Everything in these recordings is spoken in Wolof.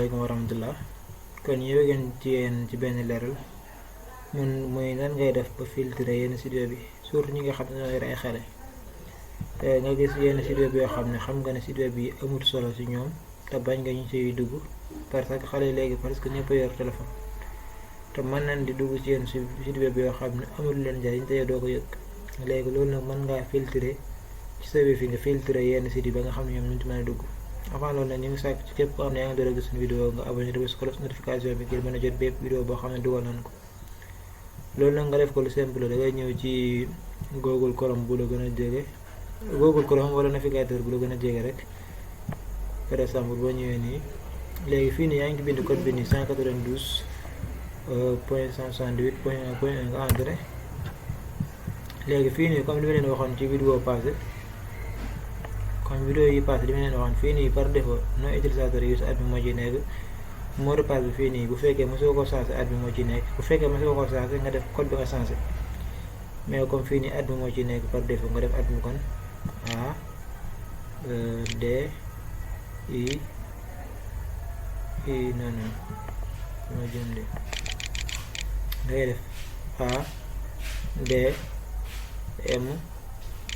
asalaamaaleykum wa rahmatullah. kon ñu yëgeen ci yéen ci benn leeral muy nan ngay def ba filtrer yenn site bi, surtout ñi nga xam ne ñoo yor ay xale. Nga gis yenn site web yoo xam ne xam nga ne site web yi amul solo ci ñoom te bañ nga ñu ciy dugg parce que xale yi léegi parce que ñëpp a yor téléphone te mën nañ di dugg ci yenn site web yoo xam ne amul leen njariñ te yow doo ko yëg. léegi loolu nag mën ngaa filtrer ci sa wifi nga filtrer yenn site yi ba nga xam ne ñoom ñu ci mën a dugg. avant loolu nag ñu ngi sàkk ci képp koo xam ne yaa ngi door a gis suñu vidéo nga abonné te bës cloche notification bi ngir mën a jot bépp vidéo boo xam ne dugal nañ ko. loolu nag nga def ko lu simple da ngay ñëw ci Google Chrome bu la gën a jege, Google Chrome wala navigateur bu la gën a jege rek. par exemple boo ñëwee nii léegi fii nii yaa ngi bind code bi nii 192 point 168 point 1 point 1 nga entré. léegi fii nii comme li ma leen waxoon ci vidéo passé li ma leen waxoon fii nii par défaut no utilisateur use admin moo ci nekk. mot de passe bi fii nii bu fekkee mosoo ko changé admin moo ci nekk, bu fekkee mosoo ko changé nga def code bi nga changé, mais comme fii nii admin moo ci nekk par défaut nga def admin kon A D I non moo jëm de ngay def A D M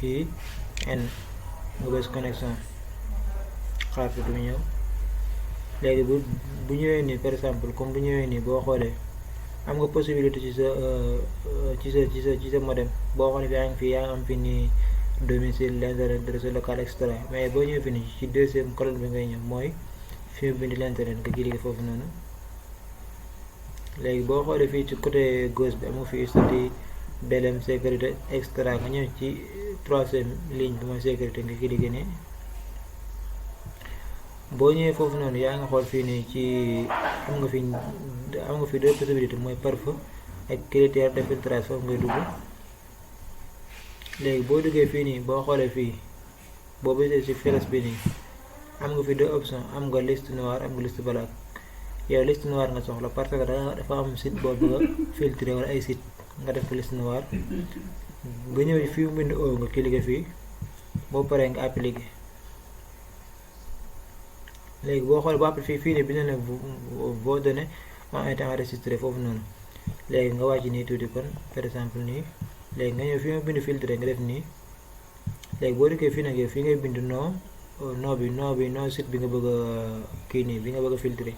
I N nga bës connexion xaar fi du ñëw. léegi bu ñëwee nii par exemple comme bu ñëwee nii boo xoolee am nga possibilité ci sa modem boo xoolee fi yaa ngi am fi nii domicile, l'internet, réseau local, etc. mais boo ñëwee fi nii ci deuxième colonne bi ngay ñëw mooy fi mu bind l'internet nga cliquer foofu noonu. léegi boo xoolee fii ci côté gauche bi am nga fi statut DLM sécurité, etc. nga ñëw ci troisième ligne bi mooy sécurité nga cliquer nii. boo ñëwee foofu noonu yaa nga xool fii nii ci am nga fi deux possibilités mooy pare-feu ak critère de filtrage, foofu ngay dugg. léegi boo duggee fii nii boo xoolee fii boo bësee ci flèche bi nii am nga fi deux options, am nga liste noire am nga liste black. yow liste noire nga soxla parce que dafa am site boobu nga filtré wala ay site nga def ko liste noire. nga ñëw fii mu bind o nga cliquer fii, boo paree nga appliquer. léegi boo xoolee ba après fii nii bi ne ne vos données ont été enregistrées foofu noonu. léegi nga wàcc nii tuuti kon par exemple nii. léegi nga ñëw fii nga bind filtré nga def nii. léegi boo dikkee fii nag yow fii ngay bind no site bi nga bëgg a kii nii bi nga bëgg a filtré.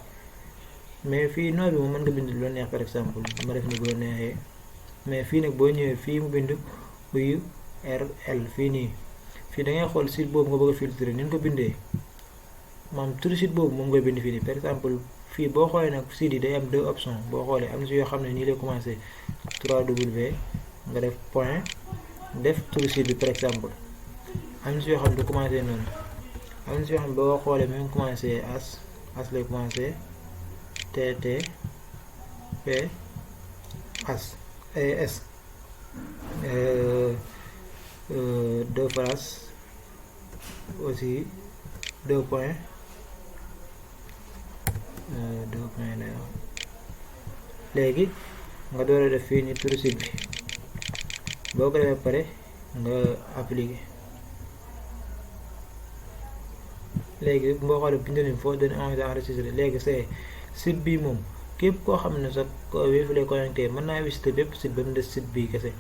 mais fii no bi moom mën nga bind lu la neex par exemple ma def ni bu la neexee. mais fii nag boo ñëwee fii mu bind URL fii nii fii da ngay xool site boobu nga bëgg a filtré ni nga ko bindee. maam turu site boobu moom ngay bind fii nii par exemple fii boo xoolee nag site yi day am deux options. boo xoolee am na si yoo xam ne nii lay commencé 3W nga def point def turu site bi par exemple. am na si yoo xam ne du commencé noonu. am na si yoo xam ne boo xoolee même commencé as lay commencé TTP as deux phrases aussi deux points léegi nga door a def fii ni turu site bi. boo ko defee pare nga appliquer. léegi boo xoolee bind nañ foo données ont été enregistrées. léegi c'est site bi moom képp koo xam ne sax wifi lay connecté mën naa visiter bépp site ba mu des site bii kese.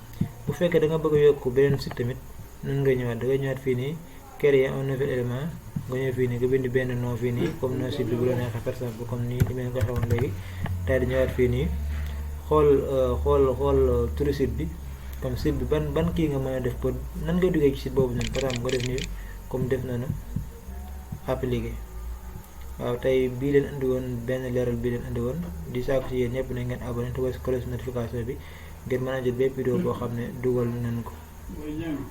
bu fekkee da nga bëgg a yokk beneen site tamit nan nga ñëwaat da ngay ñëwaat fii nii créer un nouvel élément. nga ñëw fii nii nga bind benn nom fii nii comme nom site bi bu la neexee par exemple comme nii li ma ko waxee woon léegi. daal di ñëwaat fii nii xool turu site bi comme site bi ban kii nga mën a def pour nan ngay duggee ci site boobu noonu par exemple nga def nii comme def noonu appliqué. waaw tey bii leen andi woon benn leeral bii leen andi woon di sàkku ci yéen ñëpp na ngeen abonné te bës cloche notification bi ngir mën a jot bépp vidéo boo xam ne dugal nañ ko.